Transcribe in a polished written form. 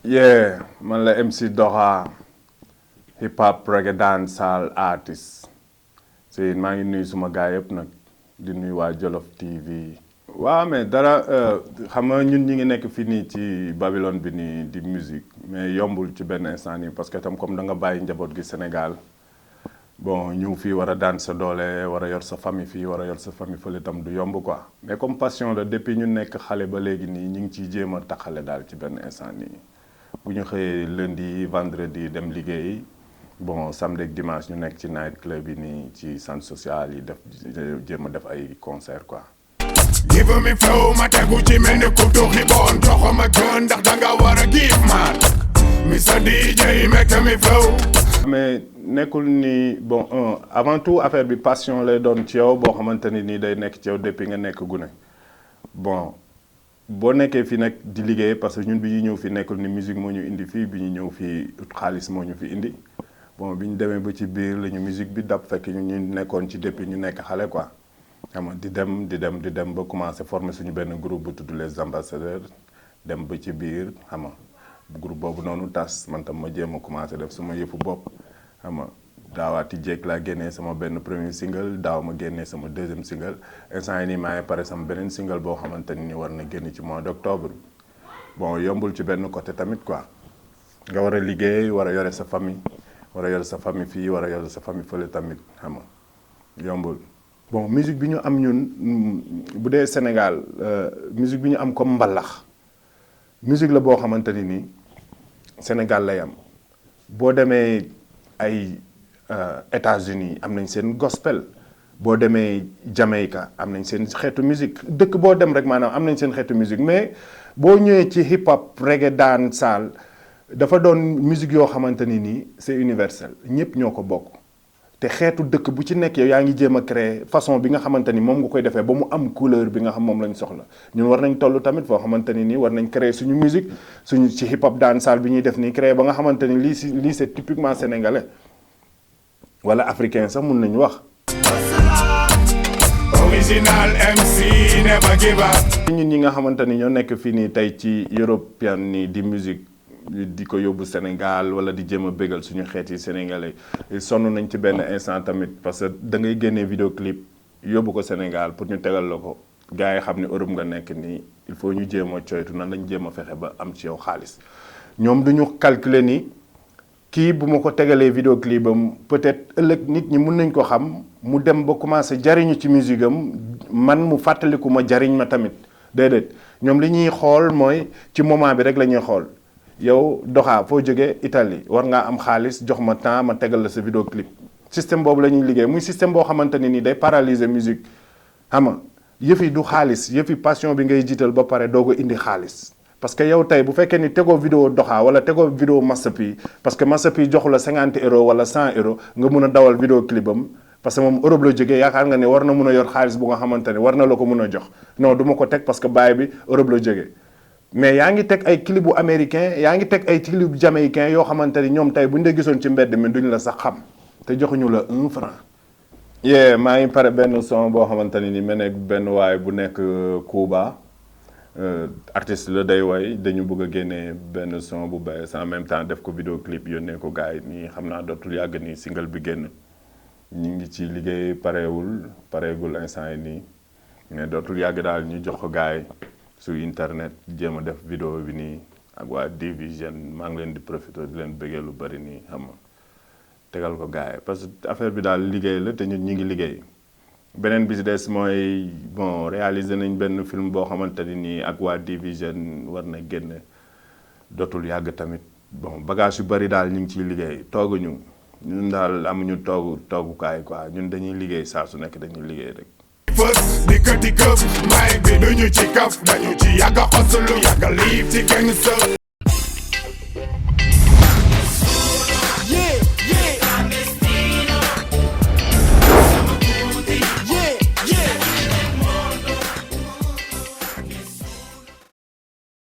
Yeah, man la MC Dora hip hop reggae dancehall artist si maa ngi nuyu suma gaay yëpp nag di nuyu waa Jolof TV. waaw mais dara xam nga ñun ñi ngi nekk fii nii ci Babylone bi nii di musique mais yombul ci benn instant nii parce que tam comme da nga bàyyi njaboot gi Sénégal bon ñëw fii war a daan sa doole war a yor sa famille fii war a yor sa famille fële tam du yomb quoi mais comme passion la depuis ñu nekk xale ba léegi nii ñu ngi ciy jéem a taxale daal ci benn instant nii. bu ñu xëyee lundi vendredi dem liggéey bon samedi ak dimanche ñu nekk ci night club yi nii ci centre social yi def jéem a def ay concert quoi. give me flow ma tegu ci mel ni ku tuxi boon joxoma gën ndax danga war a give man Mr DJ make me flow. mais nekkul ni bon avant tout affaire bi passion lay doon ci yow boo xamante ni nii day nekk ci yow depuis nga nekk gune bon. boo nekkee fii nag di liggéey parce que ñun bi ñu ñëw fii nekkul ni musique moo ñu indi fii bi ñu ñëw fii xaalis moo ñu fi indi bon bi ñu demee ba ci biir la ñu musique bi dab fekk ñu nekkoon ci depuis ñu nekk xale quoi xam nga di dem ba commencé former suñu benn groupe bu tudd les ambassadeurs dem ba ci biir xam nga groupe boobu noonu tas man tam ma jéem a commencé def suma yëfu bopp xam nga daawaati jéeg laa génnee sama benn premier single daaw ma génnee sama deuxième single instant yi nii maa ngi pare sama beneen single boo xamante ni war na génn ci mois d'octobre bon yombul ci benn côté tamit quoi nga war a liggéey war a yore sa famille war a yore sa famille fii war a yore sa famille fële tamit xam nga yombul. bon musique bi ñu am ñun bu dee Sénégal musique bi ñu am comme mbalax musique la boo xamante ni nii Sénégal lay am boo demee ay. États-Unis am nañ seen gospel boo demee Jamaica am nañ seen xeetu musique dëkk boo dem rek maanaam am nañ seen xeetu musique mais boo ñëwee ci hip hop reggae dancehall dafa doon musique yoo xamante ni nii c'est universel ñëpp ñoo ko bokk te xeetu dëkk bu ci nekk yow yaa ngi jéem a créer façon bi nga xamante ni moom nga koy defee ba mu am couleur bi nga xam moom lañ soxla ñun war nañ toll tamit foo xamante ni nii war nañ créer suñu musique suñu ci hip hop dancehall bi ñuy def nii créer ba nga xamante ni lii c'est typiquement sénégalais. wala africain sax mun nañu wax. Original MC never give up. ñun ñi nga xamante ni ñoo nekk fii nii tey ci européen nii di musique di ko yóbbu Sénégal wala di jéem a bégal suñu xeet yi sénégalais sonn nañ ci benn instant tamit parce que da ngay génnee vidéoclip yóbbu ko Sénégal pour ñu tegal la ko gars yi xam ne Europe nga nekk nii il faut ñu jéem a coytu nan lañ jéem a fexe ba am ci yow xaalis ñoom duñu calculer ni. kii bu ma ko tegalee vidéoclip am peut-être ëllëg nit ñi mun nañ ko xam mu dem ba commencé jariñu ci musique am man mu fàttaliku ma jariñ ma tamit déedéet ñoom li ñuy xool mooy ci moment bi rek la ñuy xool yow doxaa foo jógee Italie war ngaa am xaalis jox ma temps ma tegal la sa vidéoclip système boobu la ñuy liggéey muy système boo xamante ne ni day paralyser musique xam nga yëf yi du xaalis yëf yi passion bi ngay jiital ba pare doo ko indi xaalis. parce que yow tey bu fekkee ni tegoo vidéo doxaa wala tegoo vidéo Massa P parce que Massa P joxu la 50 euros wala 100 euros nga mun a dawal vidéo clip am parce que moom Europe la jógee yaakaar nga ne war na mun a yor xaalis bu nga xamante ne war na la ko mun a jox non du ma ko teg parce que baay bi Europe la jógee mais yaa ngi teg ay clip bu américain yaa ngi teg ay clip bu jamaïcain yoo xamante ni ñoom tey bu ñu la gisoon ci mbedd mi duñ la sax xam te joxuñu la 1 franc. maa ngi pare benn son boo xamante ni mel ne benn waay bu nekk Cuba. Artiste la day way dañu bëgg a génnee benn son bu bees en même temps def ko vidéo clip yónnee ko gars yi nii xam naa dootul yàgg nii single bi génn ñu ngi ci liggéey pareegul instant yi nii mais dootul yàgg daal ñu jox ko gars yi sur internet jéem a def vidéo bi nii ak waa Division maa ngi leen di profité di leen bëggee lu bari nii xam nga tegal ko gars yi parce que affaire bi daal liggéey la te ñun ñu ngi liggéey. beneen bi si des mooy bon réaliser nañ benn film boo xamante ni nii ak waa Division war na génn dootul yàgg tamit bon bagage yu bari daal ñu ngi ciy liggéey tooguñu ñun daal amuñu toogukaay quoi ñun dañuy liggéey saa su nekk dañuy liggéey rek. fës di këf may bi duñu ci kaf dañu ci yàgga xoslu yàgga liif ci geng sa